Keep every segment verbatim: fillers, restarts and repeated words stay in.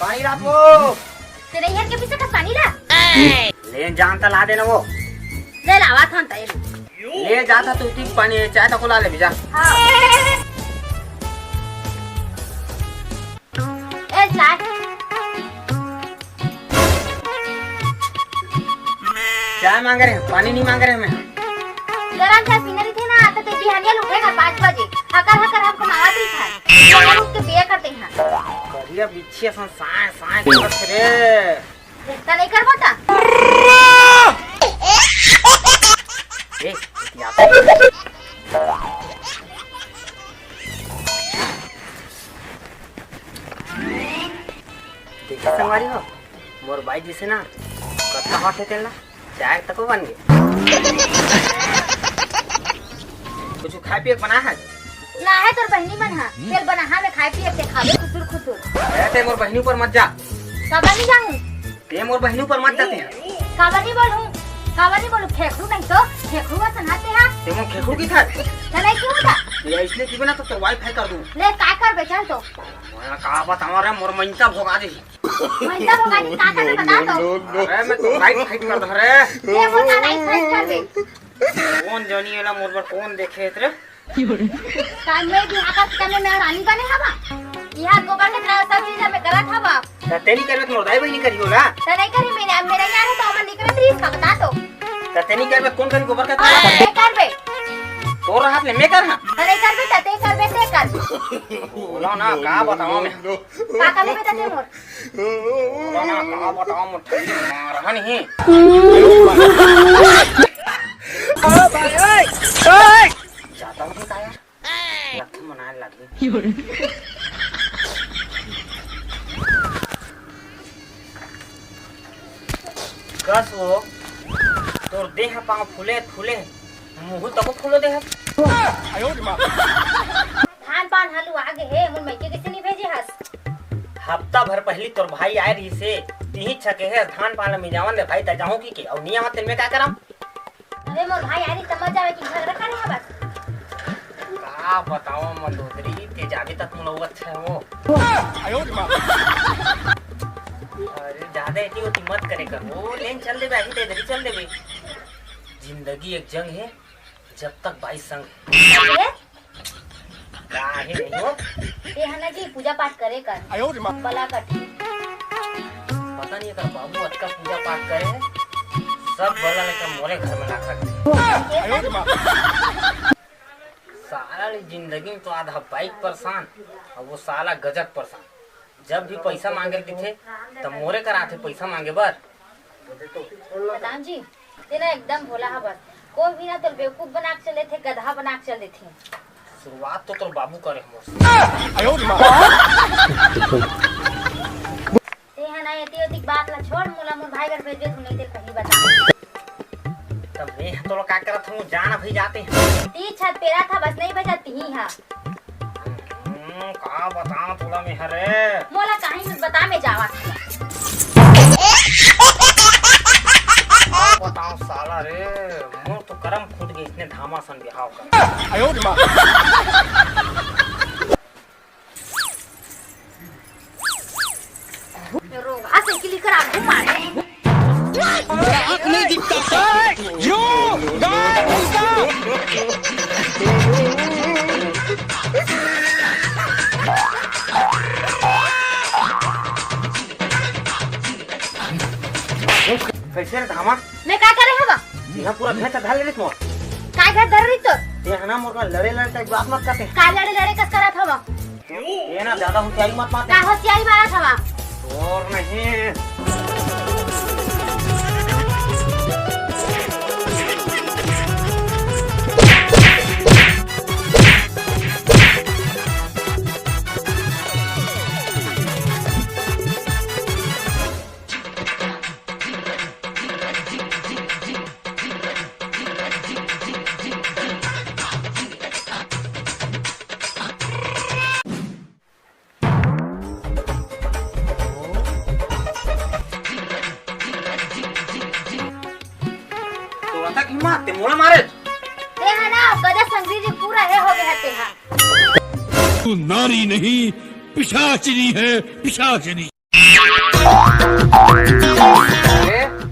पानी ला वो। तेरे यार के पीछे का पानी ला। ले जान त ला देना वो। ले लावा था तेरे। ले जाता तू ठीक पानी, चाय तको ला ले जा। हाँ। ए, चाय। चाय मांग रहे हैं, पानी नहीं मांग रहे हैं। गरम चाय पीना रहिथे ना, तो ते बिहानिया उठेगा पाँच बजे। हकर हकर हमको मावा दी था। बिहान उठ के पिया करते हैं। करिया बिच्छी असन साय साय करत रे। रिश्ता नहीं करबो ता? ए, इतिहास। देखे संगवारी हो, मोर बाई जैसे ना, कतना हॉट है तेला, चाय तको बन गए। कुछ खाए पिए के बना है? ना है तोर बहिनी मन हा, तेल बनाहा में खाए पिए के खावे खुसुर खुसुर। ए, ते मोर बहिनी ऊपर मत जा। काबर नहीं जाऊँ? ते मोर बहिनी ऊपर मत जाते हैं। काबर नहीं बोलूँ? काबर नहीं बोलूँ? खेखरू नहीं तो, खेखरू असन हा ते हा। ते मोर खेखरू की था? त नहीं क्यों था? ये इसने जीवे ना तो, तो वाईफाई कर दूँ। ले, काय करबे, चल तो। मैं का बताऊँ रे, मोर मइनता भोगा दे। मइनता भोगा दे, का करबे, बता तो। अरे, मैं तो लाइट फाइट कर धरे। ले, मोर का लाइट फाइट करबे? कौन जानी एला मोर बर कौन देखे रे? काल मैं भी आकाश के में रानी बने हवा। यहाँ गोबर के तरह सब चीज में गलत हवा। त ते नहीं करबे त मोर दाई बहिनी करी होला। त नहीं करी, मेरे, मेरे यहाँ तो हमन निकलत रही, इसका बता तो। त ते नहीं करबे, कौन करी गोबर के तरह? नहीं करबे। तोर हाथ ले मैं कर हाँ। त नहीं करबे, त ते करबे, ते कर। बोला ना, का बताऊँ मैं? का करबे त ते मोर? बोला ना, का बताऊँ, मोर ठंडी मार हन ही। जाता हूँ का यार? लगथे मनाए लगही। कस वो, तोर देह पाँव फूले फूले, मुँह तको फूलो देह। धान पान हालू आगे हे, मोर मइके कइसे नहीं भेजे हस? हफ्ता भर पहली तोर भाई आए रहिसे, तिही छके हे, धान पान ल मिंजावन दे भाई, त जाहूँ कि के, अउ नहीं आवत तेन में का करम? अरे मोर भाई, यारी समझ जावे कि झगड़ा करे है बस। का बताओ मंदोदरी, ते जाबे तक मुला वो अच्छा है वो। अरे ज्यादा एती ओती मत करे कर, वो लेन चल देबे, अभी ते इधर ही चल देबे। जिंदगी एक जंग है, जब तक बाई संग है। अरे? काहे नहीं हो? ए हना जी, पूजा पाठ करे कर। आयो रे माँ। बला कटी। पता नहीं एकर बाबू अतका पूजा पाठ करे है, सब बला लेकर मोरे घर में लाख रखे। आयो रे माँ। साला ले जिंदगी में तो आधा बाइक परेशान, और वो साला गजब परेशान। जब भी पैसा मांगे दिखे, तब मोरे कर आथे पैसा मांगे बर। प्रधान जी, तें ना एकदम भोला हवस। कोई भी ना तोर बेवकूफ बना के चले थे, गधा बना के चल देथे। शुरुआत तो तोर बाबू करे हमर से। तें हा ना एती ओती बात ला छोड़, मोला मोर भाई घर भेजबे, तू नहीं ते पहली बता। तब मैं तोला का करत हूँ, जान अभी जाते हैं। ती छत पेरा था, बस नहीं बचा तिही हा। हम्म, का बताओ तोला मैं हरे? मोला काहीं मत बता, मैं जावत हूँ। का बताओ साला रे, मोर तो करम फूट गए, इसने धामा सन बिहाव कर। आयो रे माँ। रोगा से किली करा घुमाने। आँख नहीं दिखता। यो, गाय भैंसा। कैसे रे धामा? मैं का करे हवा? यहाँ पूरा घर धर ले मोर। काय घर धर रही तो? ये है ना मोर का लड़े लड़े टाइप बात मत करते। काय लड़े लड़े कस करत हवा? ये ना ज्यादा होशियारी मत मार। का होशियारी मारत हवा? और नहीं। माँ, ते मोला मारे। ते हा ना, गजा संगरी जी पूरा हे हो गया ते हा। तू नारी नहीं, पिशाचिनी है, पिशाचिनी। ए,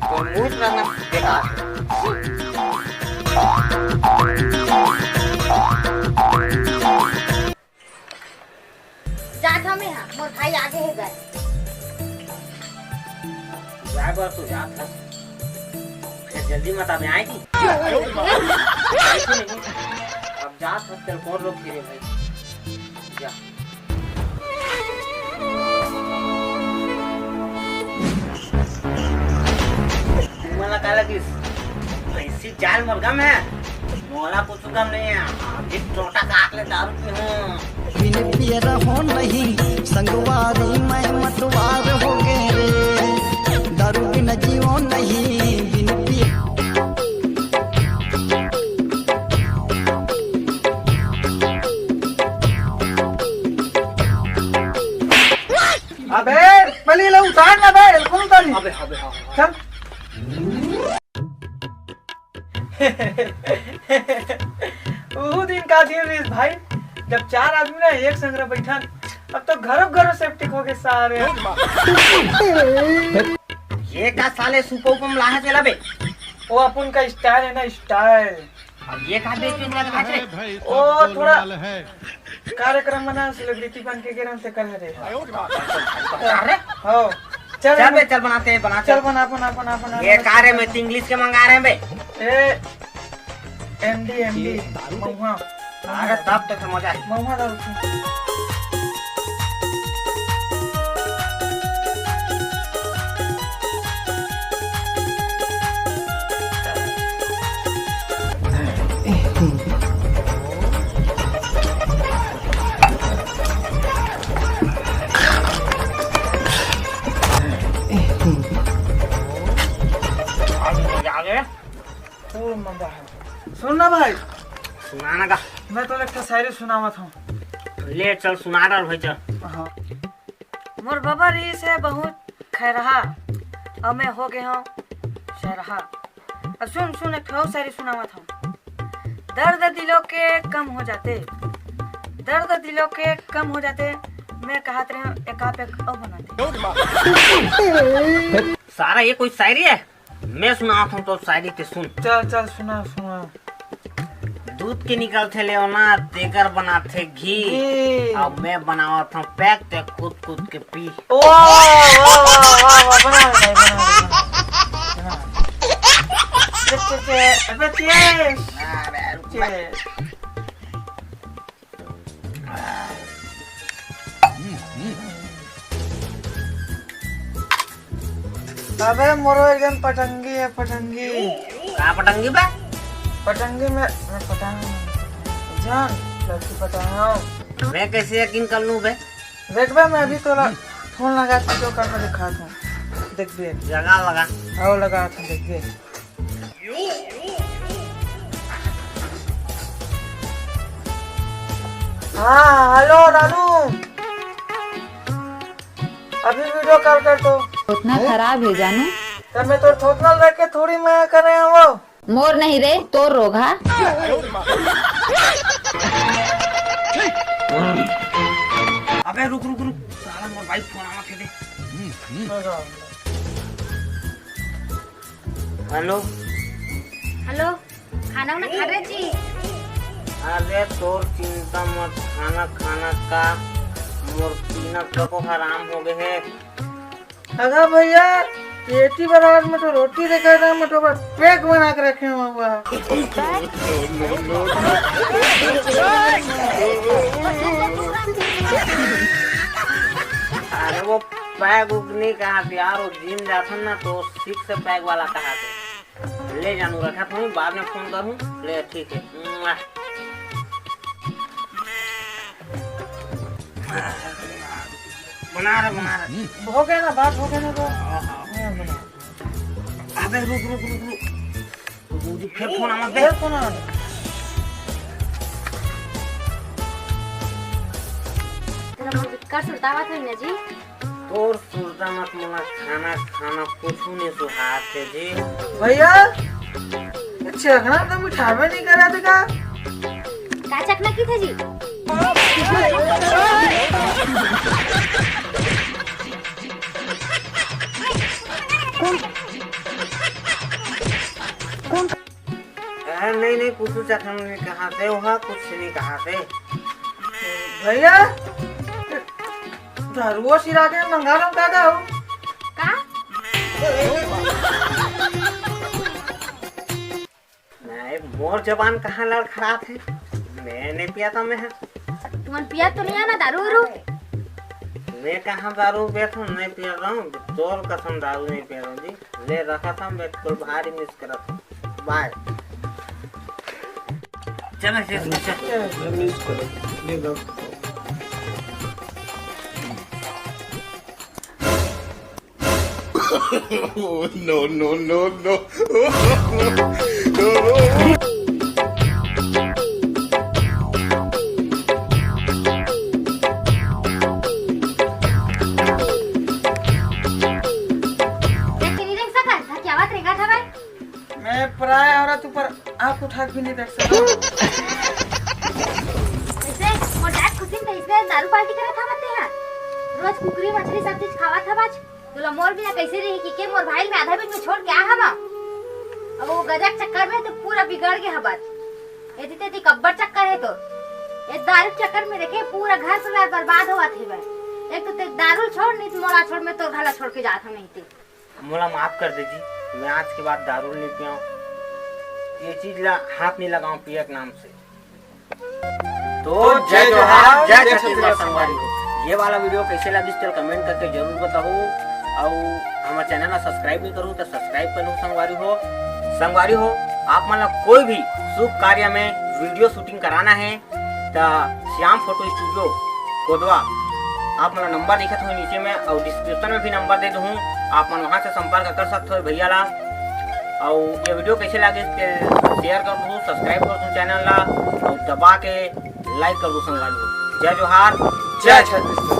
तो मूत रहना बेकार। जात हमें हा, मोर भाई आगे हे गाय। जाए बर तो जात हस। फिर जल्दी मत आवे, आए थी। अब जात हस, तेरे कौन रोक के रे भाई? जा। तुमन ला का लगिस? ऐसी जाल मोर गम हे, मोला कुछ गम नहीं हे। अभी टोटा काट ले दारू पी हूँ। बिन पिए रहो नहीं, संगवारी मैं मतवार हो गए रे। दारू बिन जीवो नहीं, बिन पिए। अबे, पहले ये ला उतार ना बे, कौन उतारी? अबे, अबे, हाँ, हाँ। चल। उहू दिन का दिन रहिस भाई, जब चार आदमी ना एक संग रह बैठन। अब तो घरों घरों सेप्टिक हो गए सारे। ये का साले सुपो उपम लाहे चला बे? वो अपन का स्टाइल है ना, स्टाइल। अब ये का बेच में लगा है? अरे भाई, वो सब थोड़ा गोलमाल है। कार्यक्रम बना, सेलिब्रिटी बन के गिरन से कर रहे। अरे, हो। चल, चल बे, चल बनाते हैं, बना, चल चल। बना, बना, बना, बना, ये बना, का रे, बना। मैं तो इंग्लिश के मंगा रहे हैं बे। ए, एमडी, एमडी, ये दारू महुआ। अरे तब तो फिर मजा है। महुआ दारू पी। खूब मजा है। सुन ना भाई। सुना ना का। मैं तो एक ठो शायरी सुनावत हूँ। ले चल सुना डार भाई चल। हाँ। मोर बबा रहिस हे बहुत खैरहा, अउ मैं हो गे हूँ शैरहा। अब सुन, सुन, एक ठो अउ शायरी सुनावत हूँ। दर्द दिलों के कम हो जाते, दर्द दिलों के कम हो जाते, मैं कहत रहे हूँ एक आप एक अउ बनाते। सारा ये कोई शायरी है? मैं सुनात हूँ तो शायरी ते सुन। चल, चल, सुना, सुना। दूध के निकलथे लेवना, तेकर बनाथे घी। घी। अब मैं बनावत हूँ पैक, ते कूद कूद के पी। ओ, वाह, वाह, वाह, वाह, वाह, बना ले भाई, बना ले, बना ले, बना ले। चल, चल, चल, अबे, चल। अरे, रुक, चल। अबे मोरो एक जन पटंगी है, पटंगी। का पटंगी बे? पटंगी में, मैं पटाऊँ। जान, लड़की पटाऊँ। मैं कैसे यकीन कर लूँ बे? देख बे, मैं अभी तोला फोन लगा के वीडियो कॉल में दिखात हूँ। देख बे। लगा, लगा। आओ, लगा था, देख बे। हाँ, हेलो रानू, अभी वीडियो कॉल कर तो। उतना खराब है जानू। तब मैं तो थोथना लेके थोड़ी मैं करे हैं वो। मोर नहीं रे, तोर रोग हा। अबे रुक, रुक, रुक, साला मोर भाई फोन आवा थे दे। हेलो। हेलो, खाना वाना खा रहे जी? अरे तोर चिंता मत, खाना खाना का, मोर पीना तको हराम हो गए है। अगर भैया, एटी बराबर में तो रोटी देखा था, मैं तो बस पैक बना के रखे हुआ हुआ। अरे वो पैक उक नहीं कहा यार, वो जिम जाथन ना तो सिक्स पैक वाला कहा थे। ले जानू रखा था, बाद में फोन करूँ। ले ठीक है। मुआ। बना रहे, बना रहे। हो गया ना, बात हो गया ना तो। हाँ, हाँ। हाँ, बना। अबे रुक, रुक, रुक, रुक। तो वो जो फिर फोन आवा, फिर फोन आवा। तेरा मुझे कर सुरतावत है ना जी। तोर सुरता मत मोला खाना, खाना कुछ नहीं सुहाते जी। भैया, चखना तो मिठाबे नहीं करा थे का? का चखना की थे जी? अरे नहीं नहीं, कुछ चखना नहीं कहा थे, वहाँ कुछ नहीं कहा थे। भैया, दारुओ सिरा के मंगा लो का दाऊ? का? नहीं, मोर जबान कहाँ लड़खड़ात हे? मैं नहीं पिया था मैं। तुमन पिया तो नहीं आना दारू उरू? मैं कहाँ दारू पिया था, नहीं पिया रहा हूँ। तोर कसम दारू नहीं पिया रहा हूँ जी। ले रखा था, मैं कुल भारी मिस करा था। बाय। चल, चल, चल। Oh, no, no, no, no। देख के नहीं देख सकत, धकियावत रेंगत हवय। मैं पराया औरत ऊपर आंख उठा के भी नहीं देख सकता। ऐसे मोर जात खुशी में तो इसमें दारू पार्टी करत हवत तेहा। रोज कुकरी मछली सब चीज खावत हवच। तुला मोर बिना कैसे रही कि के मोर भाई में आधा बीच में छोड़ के आ हवा। अब वो गजक चक्कर में तो पूरा बिगड़ गए हवत। एती तेती कब्बर चक्कर है तो। ये दारू चक्कर में देखे पूरा घर परिवार बर्बाद होवत हेवय। एक तो ते दारू छोड़, नहीं तो मोला छोड़, मैं तोर घला छोड़ के जात हूँ नहीं ते। मोला माफ कर दे जी, मैं आज के बाद दारू नहीं पियाऊँ। ये चीज ला हाथ नहीं लगाऊँ पिए के नाम से। तो जय जोहार, जय छत्तीसगढ़ संगवारी हो। ये वाला वीडियो कैसे लगिस तेला कमेंट करके जरूर बताओ। और हमारे चैनल ला सब्सक्राइब नहीं करूँ तो सब्सक्राइब कर लो संगवारी हो। संगवारी हो, आप मन ला कोई भी शुभ कार्य में वीडियो शूटिंग कराना है तो श्याम फोटो स्टूडियो कोदवा, आप मन ला नंबर दिखत होही नीचे में और डिस्क्रिप्शन में भी नंबर दे दूँ, आप मन वहाँ से संपर्क कर सकते हो भैया ला। और ये वीडियो कैसे लगे ते शेयर कर दो, सब्सक्राइब कर दो चैनल ला और दबा के लाइक कर दो संगवारी हो। जय जोहार, जय छत्तीसगढ़।